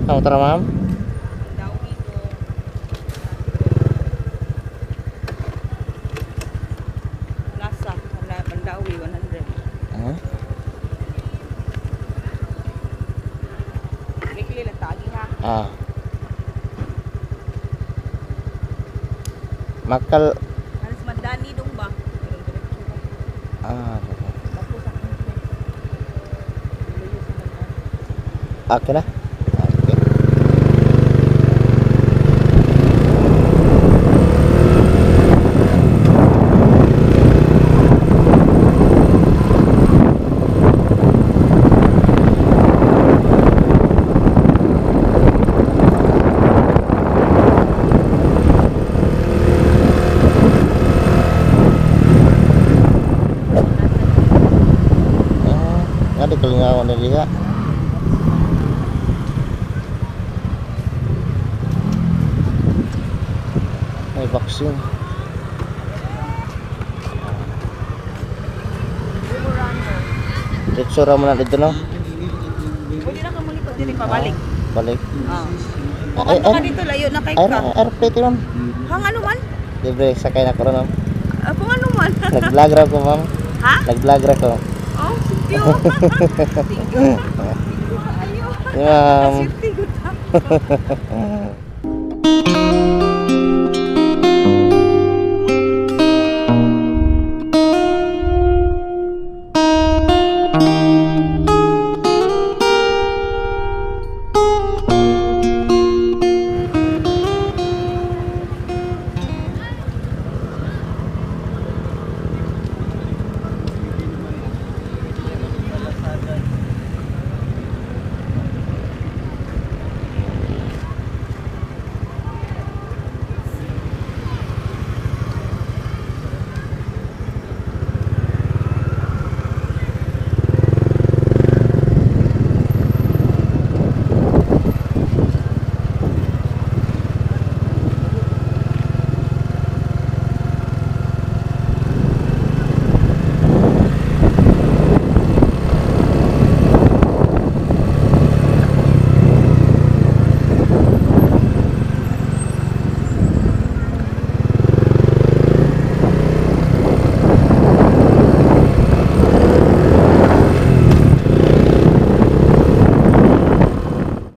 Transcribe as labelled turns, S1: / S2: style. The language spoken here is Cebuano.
S1: Ah, tara, ma'am.
S2: Dawi to. Lasa, wala, Mandawi, 100.
S1: Ah,
S2: Weekly lang tagi ha.
S1: Ah. Makal
S2: Alas Mandani dong ba? Pero diretso ba?
S1: ah, okay.
S2: Tapos ang Luyo sa Mandani.
S1: Okay na. Okay. Ah, nga di kalingawan na diha. May vaccine. Diretso ra mo na dito, no?
S2: Pwede na ka muli pag diri pabalik.
S1: Balik.
S2: Ah.
S1: Ay,
S2: Kung ka
S1: ay,
S2: dito layo na kay
S1: ay,
S2: ka.
S1: airplane, ma'am.
S2: Hang ano man?
S1: Libre, sakay na ko ron, ma'am.
S2: Ah, kung ano man?
S1: Nag-vlog ra ko, ma'am.
S2: Ha?
S1: Nag-vlog ra ko.
S2: Oh, thank you. Thank you. Thank you kaayo.
S1: Di, ma'am.
S2: Swerte gud ha.